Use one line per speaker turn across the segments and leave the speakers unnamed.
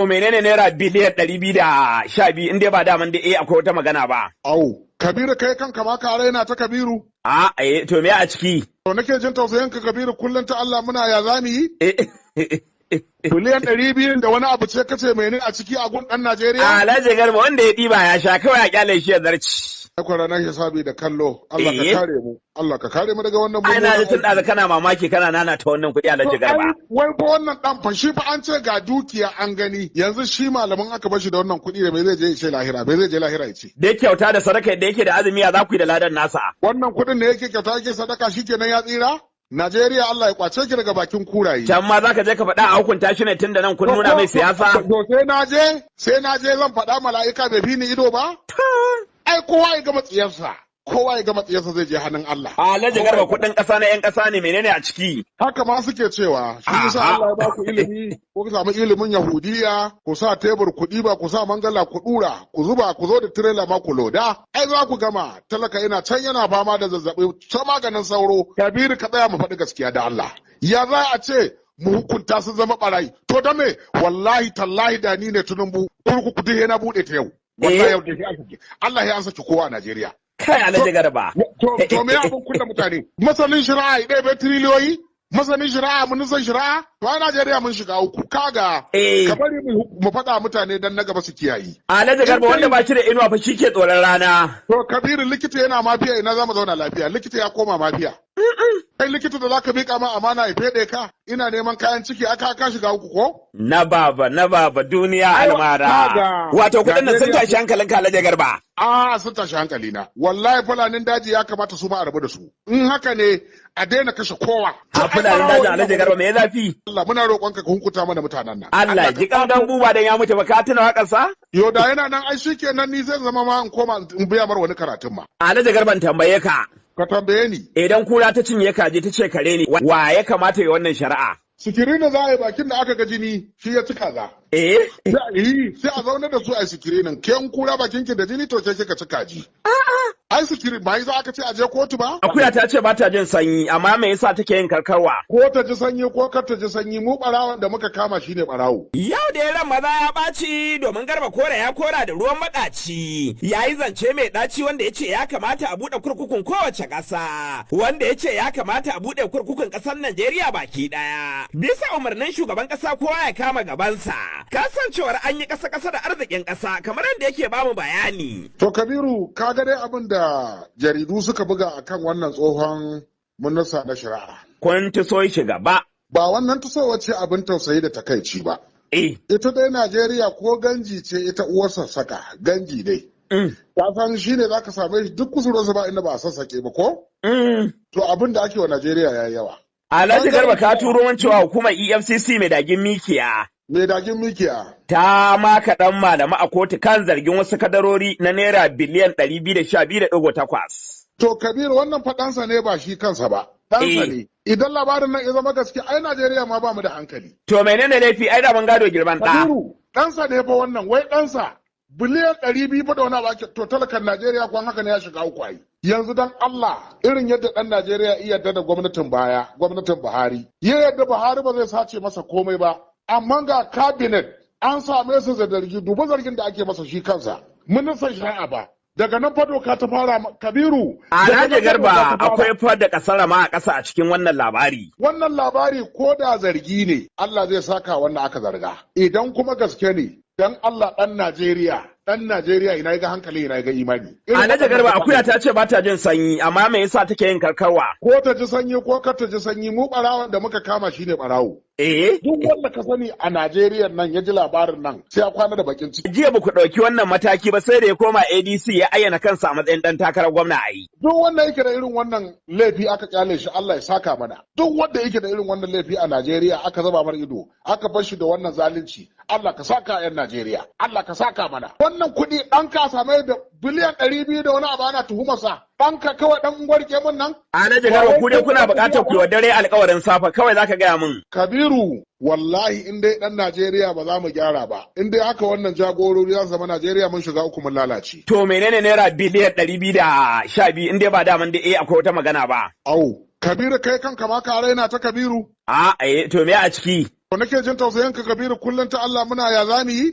Menene ₦212 biliyan in dai ba daman da eh akwai wata magana ba?
Au, Kabiru, kai kanka ma ka raina ta, Kabiru.
A eh, to me a ciki?
To nake jin tausayin ka, Kabiru, kullum ta Allah muna ya zamu yi? 200 biliyan da wani abu ce kace mene a ciki a gun ɗan Najeriya?
Alhaji Garba, wanda ya ɗiba ya sha, kawai a kyale shi ya zarci.
Akwai ranar hisabi da kallo. Allah ka kare mu. Allah ka kare mu daga wannan.
Ai na ji tun ɗazu kana mamaki, kana nana ta wannan kuɗi, Alhaji Garba.
Wai fa wannan ɗan fa shi fa an ce ga dukiya an gani, yanzu shi malamin aka bashi da wannan kuɗi da me zai je ya ce lahira, me zai je lahira ya ce?
Da kyauta da sadaka da yake da azumi, ya za ku yi da ladan nasa?
Wannan kuɗin da yake kyauta yake sadaka, shikenan ya tsira? Najeriya, Allah ya kwace ki daga bakin kuraye.
Can ma za ka je ka faɗa a hukunta shi ne, tun da nan kun nuna mai siyasa?
To sai na je zan faɗa, mala'ika bai fi ni ido ba? Ai kowa ya gama tsiyarsa. Kowa ya gama tsiyarsa, zai je hannun Allah.
Alhaji Garba, kuɗin ƙasa na 'yan ƙasa ne, menene a ciki?
Haka ma suke cewa, shi yasa Allah ya ba ku ilimi, ko ku samu ilimin Yahudiya, ku sa tebur ku ɗiba, ku sa mangala ku ɗura, ku zuba, ku zo da tirela ma ku loda. Ai za ku gama, talaka ina can yana fama da zazzaɓi, ta maganin sauro. Kabiru, ka tsaya mu faɗi gaskiya da Allah. Ya za a ce mu hukunta su zama barayi? To da me? Wallahi tallahi da ni ne Tinubu, kurkuku duk yana buɗe ta yau. Wallahi yau da shi Allah ya an saki kowa a Najeriya.
Kai, Alhaji Garba.
To me abin kulle mutane? Masanin shari'a ya ɗebe tiriliyoyi? Masanin shari'a, ministan shari'a? To a Najeriya mun shiga uku. Kaga, ka bari mu faɗa mutane dan na gaba su kiyayi.
Alhaji Garba, wanda ba shi da inuwa fa shi ke tsoron rana.
To Kabiru, likita yana mafiya, ina za mu zauna lafiya? Likita ya koma mafiya. Kai likita da zaka miƙa ma amana ya feɗe ka, ina neman kayan ciki, aka ka shiga uku ko?
Na baba, na baba, duniya almara. Wato kuɗin nan sun tashi hankalin ka, Alhaji Garba.
A sun tashi hankali na. Wallahi fulanin daji ya kamata su ma a rabu da su. In haka ne, a daina kashe kowa.
A fulanin daji, Alhaji Garba, me ya zafi?
Allah muna roƙonka ka hukunta mana mutanen nan.
Allah ji kan dan buba dan ya mutu ba, ka tuna waƙarsa?
Yo, da yana nan ai shikenan, ni zai zama ma in koma in biya mar wani karatun ma.
Alhaji Garban, tambaye ka.
Ka tambaye ni.
Idan kura ta cinye kaji ta ce kare ne, wa ya kamata ya wannan shari'a?
Screening za a yi, bakin da aka ga jini shi ya ci kaza.
Eh?
Sai a zaune da su a screening. Ke kura bakin ki da jini, to ke kika ci kaji. Ai screening ba za aka ce a je kotu ba?
Akuya ta ce ba ta jin sanyi, amma me yasa take yin karkarwa?
Ko ta ji sanyi ko kar ta ji sanyi, mu barawon da muka kama shine barawo.
Yau da ran maza ya ɓaci domin Garba Kora ya kora da ruwan maɗaci. Ya yi zance mai ɗaci wanda ya ce ya kamata a buɗe kurkukun kowace ƙasa. Wanda ya ce ya kamata a buɗe kurkukun ƙasar Najeriya baki ɗaya. Bisa umarnin shugaban ƙasa, kowa ya kama gabansa. Kasancewar an yi ƙasa-ƙasa da arzikin ƙasa, kamar yadda yake bamu bayani.
To Kabiru, ka ga dai abin da jaridu suka buga akan wannan tsohon minista na shari'a.
Kun ci so shi gaba.
Ba wannan tasowa ce abin tausayi da takaici ba. Ita dai Najeriya ko ganji ce ita uwar sassaka, ganji dai. Ka san shi ne za ka same shi duk kusurwarsa ba inda ba a sassake ba ko? To abin da ake wa Najeriya ya yi yawa.
Alhaji Garba, ka turo min cewa hukumar EFCC mai dagin mikiya.
Mai dagin mikiya.
Ta maka ɗan malami a kotu kan zargin wasu kadarori na ₦12.8 biliyan.
To Kabiru, wannan faɗansa ne, ba shi kansa ba. Ɗansa ne. Idan labarin nan ya zama gaske, ai Najeriya ma ba mu da hankali.
To menene laifi, ai da ban gado girman ɗa.
Kabiru, ɗansa ne fa wannan, wai ɗansa. 200 biliyan fa da wani abu, to talakan Najeriya kwan haka ne ya shiga uku ai. Yanzu dan Allah, irin yadda ɗan Najeriya iya yarda da gwamnatin baya, gwamnatin Buhari. Ya yarda Buhari ba zai sace masa komai ba, amma ga cabinet an same su da zargi, duba zargin da ake masa shi kansa. Ministan shari'a ba. Daga nan fa doka ta fara, Kabiru.
Alhaji Garba, akwai fa da kasar ma a ƙasa a cikin wannan labari.
Wannan labari ko da zargi ne, Allah zai saka wannan aka zarga. Idan kuma gaske ne, dan Allah ɗan Najeriya, ɗan Najeriya ina ga hankali, ina ga imani?
Alhaji Garba, akuya ta ce ba ta jin sanyi, amma me yasa take yin karkarwa?
Ko ta ji sanyi ko kar ta ji sanyi, mu barawon da muka kama shine barawo.
Eh?
Duk wanda ka sani a Najeriya nan ya ji labarin nan sai ya kwana da bakin ciki.
Jiya ba ku ɗauki wannan mataki ba, sai da ya koma ADC ya ayyana kansa a matsayin ɗan takarar gwamna a yi.
Duk wanda yake da irin wannan laifi aka kyale shi, Allah ya saka mana. Duk wanda yake da irin wannan laifi a Najeriya aka zaba mar ido, aka bar shi da wannan zalunci, Allah ka saka 'yan Najeriya. Allah ka saka mana. Wannan kuɗi ɗan ka same da 200 biliyan da wani abu ana tuhumarsa. Ɗanka kawai ɗan unguwar mun nan.
Alhaji Garba, ku dai kuna buƙatar ku yi wa dare alƙawarin safa kawai zaka gaya min.
Kabiru, wallahi in dai ɗan Najeriya ba za mu gyara ba. In dai haka wannan jagorori za su zama, Najeriya mun shiga uku, mun lalace.
To menene ₦212 biliyan in dai ba daman da eh akwai wata magana ba?
Au, Kabiru, kai kanka ma ka raina ta, Kabiru.
A eh, to me a ciki?
To nake jin tausayin ka, Kabiru, kullum ta Allah muna ya zamu yi?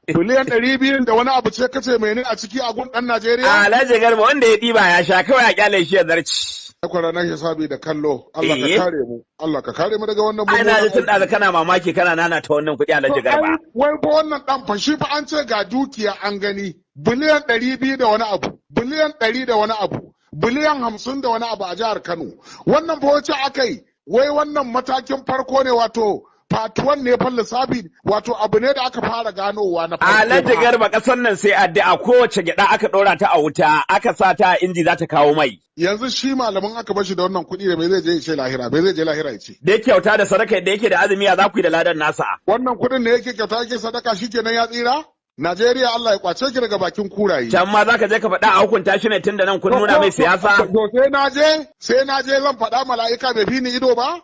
200 biliyan da wani abu ce kace mene a ciki a gun ɗan Najeriya?
Alhaji Garba, wanda ya ɗiba ya sha, kawai a kyale shi ya zarci.
Kwara na hisabi da kallo, Allah ka kare mu, Allah ka kare mu daga wannan.
Ai na ji tun ɗazu kana mamaki, kana nana ta wannan kuɗi, Alhaji Garba.
Wai fa wannan ɗan fa shi fa an ce ga dukiya an gani 200 biliyan da wani abu, 100 biliyan da wani abu, 50 biliyan da wani abu a jihar Kano. Wannan fa wace aka yi, wai wannan matakin farko ne, wato part 1 ne fa lissafi, wato abu ne da aka fara ganowa na farko.
Alhaji Garba, ƙasar nan sai addu'a. Kowace gyaɗa aka ɗora ta a wuta aka sa ta a inji, za ta kawo mai.
Yanzu shi malamin aka bashi da wannan kuɗi da me zai je ya ce lahira? Me zai je lahira ya ce?
Da kyauta da sadaka da yake da azumi, ya za ku yi da ladan nasa?
Wannan kuɗin ne yake kyauta yake sadaka, shikenan ya tsira? Najeriya, Allah ya kwace ki daga bakin kuraye.
Can ma za ka je ka faɗa a hukunta shi ne, tun da nan kun nuna mai siyasa.
To sai na je zan faɗa, mala'ika bai fi ni ido ba?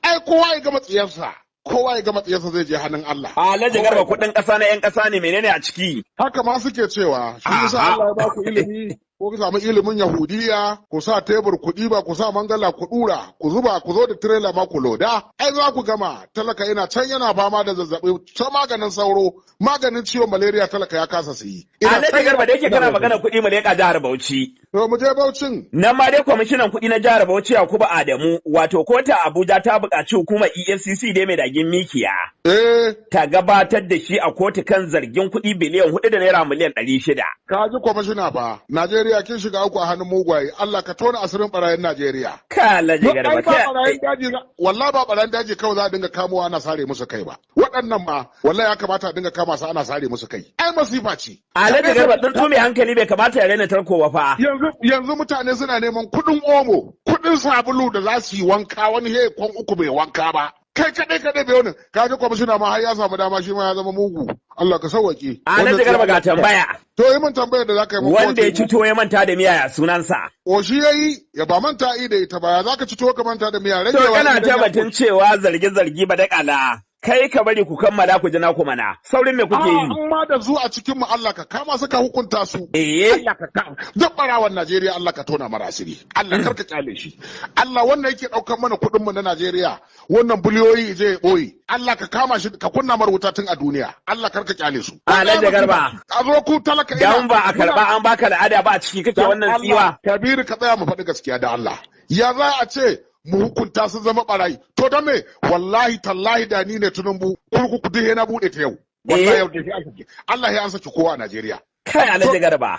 Ai kowa ya gama tsiyarsa. Kowa ya gama tsiyarsa zai je hannun Allah.
Alhaji Garba, kuɗin ƙasa na 'yan ƙasa ne, menene a ciki?
Haka ma suke cewa, shi yasa Allah ya ba ku ilimi ko ku samu ilimin Yahudiya, ku sa tebur ku ɗiba, ku sa mangala ku ɗura, ku zuba, ku zo da tirela ma ku loda. Ai za ku gama, talaka yana can yana fama da zazzaɓi, ta maganin sauro, maganin ciwon malaria talaka ya kasa su yi.
Alhaji Garba, da yake kana magana kuɗi, mu leƙa jihar Bauchi.
To mu je Bauchin.
Nan ma dai kwamishinan kuɗi na jihar Bauchi, Yakubu Adamu, wato kota Abuja ta buƙaci hukumar EFCC dai mai dagin mikiya. Ta gabatar da shi a kotu kan zargin kuɗi 4 biliyan da naira miliyan 600.
Ka ji kwamishina fa, Najeriya kin shiga uku a hannun mugwaye, Allah ka tona asirin barayin Najeriya.
Ka Alhaji Garba.
Ai ba barayin daji, wallahi ba barayin daji kawai za a dinga kamowa ana sare musu kai ba. Waɗannan ma wallahi ya kamata a dinga kama su ana sare musu kai. Ai masifa ce.
Alhaji Garba, tsuntsu mai hankali bai kamata ya raina tarko ba fa.
Yanzu mutane suna neman kuɗin omo, kuɗin sabulu da za su yi wanka, wani he kwan 3 bai wanka ba. Kai kaɗai kaɗai bai wani, ka ji kwamishina ma har ya samu dama shi ma ya zama mugu. Allah ka sauwaƙe.
Alhaji Garba, ga tambaya.
To yi min tambayar da za ka yi min.
Wanda ya ci tuwo ya manta da miya, ya sunansa?
O shi yayi ya ba manta i da ita ba, ya za ka ci tuwo ka manta da miya?
To kana ta batun cewa zargi-zargi ba da. Kai ka bari ku kammala ku ji naku mana. Saurin me kuke yi?
Amma da zu a cikin mu, Allah ka kama su ka hukunta su.
Allah
ka kama. Duk barawan Najeriya, Allah ka tona mara asiri. Allah karka kyale shi. Allah, wannan yake daukar mana kuɗin mu na Najeriya. Wannan biliyoyi je ya boye. Allah ka kama shi ka kunna mar wuta tun a duniya. Allah karka kyale su.
Alhaji Garba.
A zo ku talaka.
Dan ba a karba an baka al'ada ba a ciki kake wannan tsiwa.
Kabiru, ka tsaya mu faɗi gaskiya da Allah. Ya za a ce mu hukunta su zama barayi? To don me? Wallahi tallahi da ni ne Tinubu, kurkuku duk yana bude ta yau. Wallahi yau da shi an saki, Allah ya an saki kowa a Najeriya.
Kai Alhaji Garba.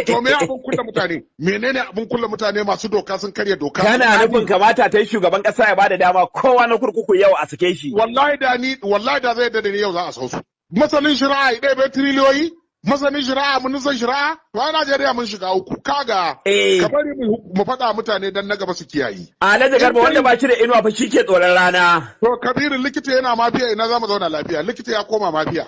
To me abun kulle mutane? Menene abun kulle mutane? Masu doka sun karya doka.
Kana nufin kamata ta yi shugaban kasa ya bada dama kowa na kurkuku yau a sake shi?
Wallahi da ni, wallahi da zai da ni yau za a sau su. Masanin shari'a ya ɗebe tiriliyoyi, masanin shari'a, ministan shari'a. To a Najeriya mun shiga uku, kaga ka bari mu faɗa mutane dan na gaba su kiyayi.
Alhaji Garba, wanda ba shi da inuwa fa shi ke tsoron rana.
To Kabiru, likita yana mafiya, ina za mu zauna lafiya? Likita ya koma mafiya.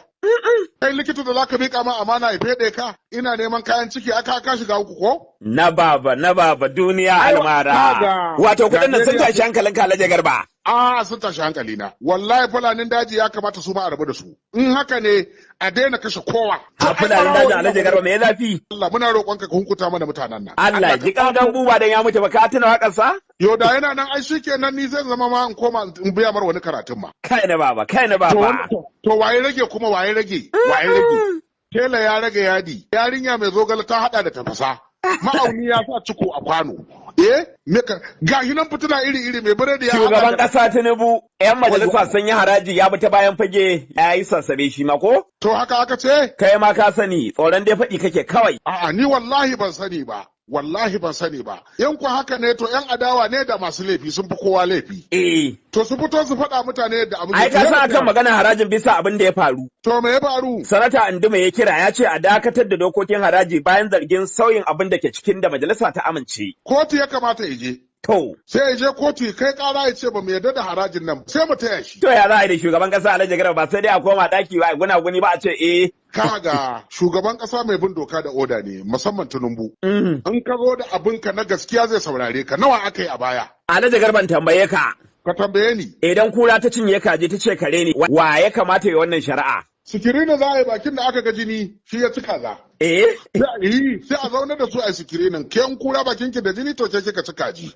Kai likita da zaka miƙa ma amana ya feɗe ka, ina neman kayan ciki, aka ka shiga uku ko?
Na baba, na baba, duniya almara. Wato kuɗin nan sun tashi hankalinka, Alhaji Garba.
A sun tashi hankali na. Wallahi fulanin daji ya kamata su ma a rabu da su. In haka ne a daina kashe kowa.
A fulanin daji, Alhaji Garba, me zafi?
Allah muna roƙonka ka hunkuta mana mutanen nan.
Allah ji kan buba dan ya mutu ba, ka tuna waƙarsa?
Yo da yana nan ai shikenan, ni zai zama ma in koma in biya mar wani karatun ma.
Kai na baba, kai na baba.
To waye rage kuma, waye rage? Waye rage? Tela ya rage yadi, yarinya mai zogale ta hada da tafasa. Ma'auni ya sa ciko a kwano. Eh, me ka gashi nan fitina iri iri, mai biredi ya
Shugaban kasa Tinubu, 'yan majalisa sun yi haraji, ya bi ta bayan fage ya yi sassabe shi ma ko?
To haka aka ce?
Kai ma ka sani, tsoron dai faɗi kake kawai.
A'a, ni wallahi ban sani ba. Wallahi ban sani ba. Yan ku haka ne, to yan adawa ne da masu laifi sun fi kowa laifi. To su fito su faɗa mutane yadda abin.
Ai ka san akan magana harajin bisa abin da ya faru.
To me ya faru?
Sanata Ndume ya kira ya ce a dakatar da dokokin haraji bayan zargin sauyin abin da ke cikin da majalisa ta amince.
Kotu ya kamata ya je.
To.
Sai ya je kotu kai kara ya ce ba mu yarda da harajin nan, sai mu taya shi.
To ya za a yi da shugaban kasa, Alhaji Garba? Ba sai dai a koma daki ba a gunaguni ba a ce eh.
Kaga shugaban kasa mai bin doka da oda ne, musamman Tinubu. In ka zo da abinka na gaskiya zai saurare ka. Nawa aka yi a baya?
Alhaji Garban, tambaye ka.
Ka tambaye ni.
Idan kura ta cinye kaji ta ce kare ne, wa ya kamata ya wannan shari'a?
Screening za a yi, bakin da aka ga jini shi ya ci kaza. Sai a zauna da su a screening. Ke in kura bakin ki da jini, to ke kika ci kaji.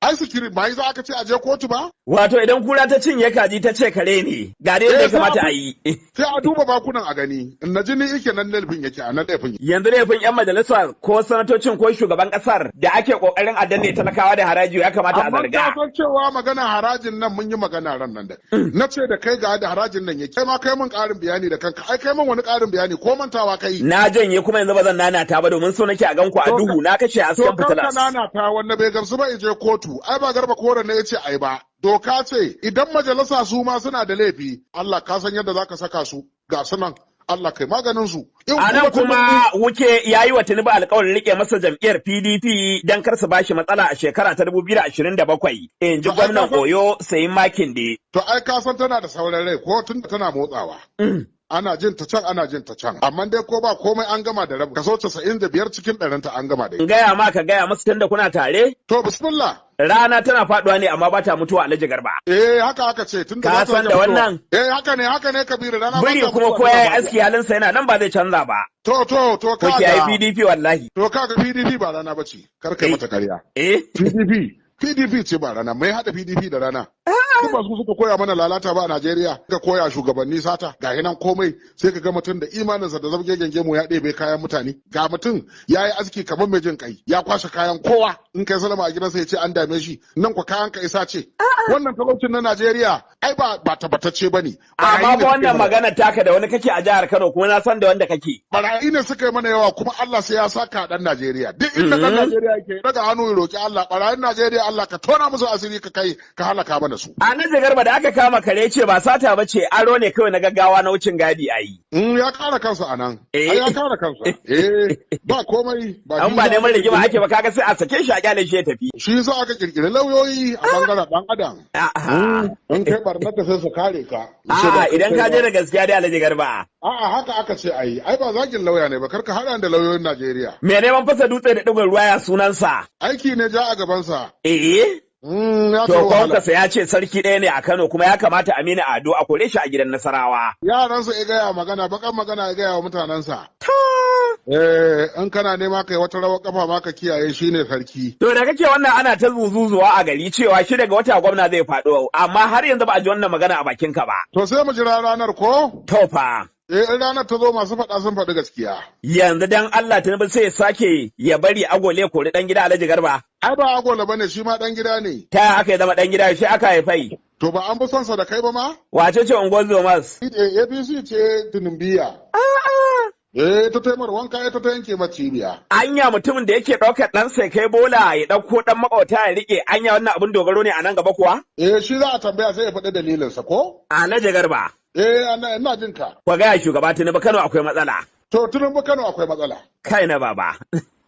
Ai security ba yi za aka ce a je kotu ba?
Wato idan kura ta cinye kaji ta ce kare ne, ga dai yadda ya
Eh, sai
kamata
a
a yi.
Sai a duba bakunan a gani. In na jini yake nan laifin yake a nan laifin yake.
Yanzu laifin 'yan majalisa ko sanatocin ko shugaban kasar da ake kokarin a danne talakawa da haraji ya kamata a
Amma
zarga.
ka san cewa magana harajin nan mun yi magana ran nan da. Na ce da kai ga da harajin nan yake. Kai ma kai mun ƙarin bayani da kanka. Ai kai mun wani ƙarin bayani ko mantawa kai.
Na janye kuma yanzu ba zan nanata ba domin so nake a ganku a
To
duhu na kashe
To
hasken
kar ka
fitilas.
nana ta wanda bai gamsu ba je kotu. Ai ba Garba Kore ne yace ai ba. Doka ce idan majalisa su ma suna da laifi Allah ka san yadda zaka saka su ga su nan Allah kai maganin su. In
A nan kuma Wike ya yi wa Tinubu alkawarin rike masa jam'iyyar PDP don kar su bashi matsala a shekara ta 2027, in ji
To ai
gwamnan
ka san
Oyo Seyi Makinde.
To ai ka san tana da sauran rai ko tun da tana motsawa. Ana jin ta can ana jin ta can. Amma dai ko ba komai an gama da rabu. Kaso 95 cikin ɗarinta an gama da
In
ita.
gaya ma ka gaya musu tunda kuna tare?
To bismillah.
Rana tana faduwa ne amma ba ta mutuwa, Alhaji Garba.
Eh, haka aka ce tun da
Ka
za ta
san
rage
da
mutuwa.
wannan?
Eh, haka ne Kabiru, rana ba
Biri
ta
kuma
mutuwa
ko
tana
ya yi
faduwa.
aski halinsa yana nan ba zai canza ba.
To
Ko kiyaye
kaga.
PDP wallahi.
To kaga PDP ba rana bace. Kar kai
Eh,
mata karya.
eh.
PDP ce ba rana. Mai hada PDP da rana? Duk ba su suka koya mana lalata ba a Najeriya. Suka koya shugabanni sata. Ga nan komai sai ka ga mutum da imaninsa da zabge gemu ya ɗebe kayan mutane. Ga mutum ya yi aski kamar mai jin kai. Ya kwashe kayan kowa. In kai salama a gidansa ya ce an dame shi. Nan kwa kayan ka isa ce. Wannan talaucin na Najeriya ai ba tabbatacce ba ne.
Amma
Barayi
fa
ne suka yi
wannan
mana.
magana taka da wani kake a jihar Kano kuma na san da wanda kake.
Barayi ne suka yi mana yawa kuma Allah sai ya saka dan Najeriya. Duk inda dan Najeriya yake daga hannu ya roki Allah, barayin Najeriya Allah ka tona musu asiri ka kai ka halaka mana su.
Alhaji Garba, da aka kama kare ce ba sata ba ce, aro ne kawai na gaggawa na wucin gadi a yi.
Ya kare kansa a nan. Ai ya kare kansa. Eh, ba komai ba
An
shi
ba
yasa
neman
aka
rigima
kirkiri
ake ba, kaga sai a sake shi a kyale shi ya tafi.
shi yasa aka kirkiri lauyoyi a bangaren dan adam.
A'a.
In kai barnar sai su kare ka. Su ce ba
A'a
kai
idan
kai
ka je
ba.
da gaskiya dai, Alhaji Garba.
A'a, haka aka ce ayi. Ai ba zagin lauya ne ba, kar ka haɗa da lauyoyin Najeriya.
Me neman fasa dutse da ɗigon ruwa ya sunansa?
Aiki ne ja a gabansa.
Eh?
Ya
To
tafi wahala.
Kwankwasa ya ce sarki ɗaya ne a Kano kuma ya kamata Aminu Ado a kore shi a gidan Nasarawa.
Yaransa ya gaya magana, bakan magana ya gaya wa mutanensa. Eh, in kana nema kai wata rawar kafa ma ka kiyaye shi ne sarki.
To da kake wannan ana ta zuzuzuwa a gari cewa 6 ga wata gwamna zai faɗo, amma har yanzu ba a ji wannan magana a bakinka ba.
To sai mu jira ranar ko?
To fa.
Eh, in ranar ta zo masu faɗa sun faɗi gaskiya.
Yanzu dan Allah Tinubu sai ya sake ya bari agole kori dan gida, Alhaji Garba?
Ai ba agola bane, shi ma ɗan gida ne.
Ta aka yi zama dan gida shi aka haifai?
To ba an fi son sa da kai ba ma?
Wace ce unguwar Zomas?
APC ce Tunumbiya. Eh, ta taimar wanka ita ta yanke mata cibiya.
Anya mutumin da yake ɗaukar ɗansa ya kai bola ya ɗauko ɗan maƙwabta ya riƙe, anya wannan abin dogaro ne a nan gaba kuwa?
Eh, shi za a tambaya sai ya faɗi dalilinsa ko?
Alhaji Garba.
Eh, ina jin ka.
Kwa gaya shugaba Tinubu Kano akwai matsala.
To Tinubu Kano akwai matsala.
Kai na baba.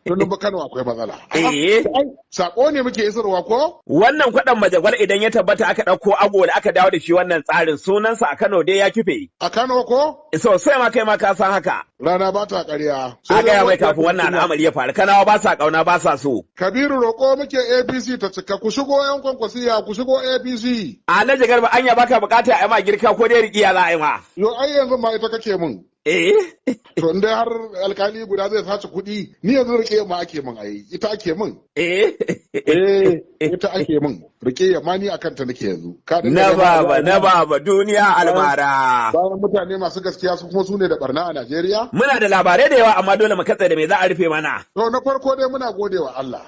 Tinubu Kano akwai matsala.
Eh.
Ai, sako ne muke isarwa ko?
Wannan kwaɗan majagwal idan ya tabbata aka ɗauko ago da aka dawo da shi wannan tsarin, sunansa a Kano dai ya kife.
A Kano ko?
Sosai ma, kai ma ka san haka.
Rana ba ta ƙarya.
A gaya mai kafin wannan al'amari ya faru. Kanawa ba sa ƙauna, ba sa so.
Kabiru, roƙo muke APC ta cika, ku shigo yan Kwankwasiya, ku shigo APC.
Alhaji Garba, anya baka bukata a yi ma girka ko dai riƙiya za a yi ma?
Yo ai yanzu ma ita kake mun.
Eh.
To in dai har alkali guda zai sace kuɗi, ni yanzu rike ma ake min ai, ita ake min.
Eh.
Eh, ita ake min. Rike ma ni akan ta nake yanzu. Ka dinga
Na
neman
baba, na
abu
baba, duniya almara.
bayan mutane masu gaskiya su kuma su ne da barna a Najeriya.
Muna da labarai da yawa amma dole mu katse, da me za a rufe mana?
To na farko dai muna gode wa Allah.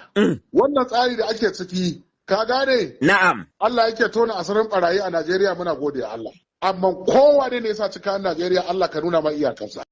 Wannan tsari da ake ciki, ka gane?
Na'am.
Allah yake tona asirin barayi a Najeriya, muna gode wa Allah. Amma kowane ne ya sa cika Najeriya, Allah ka nuna ma iyakarsa.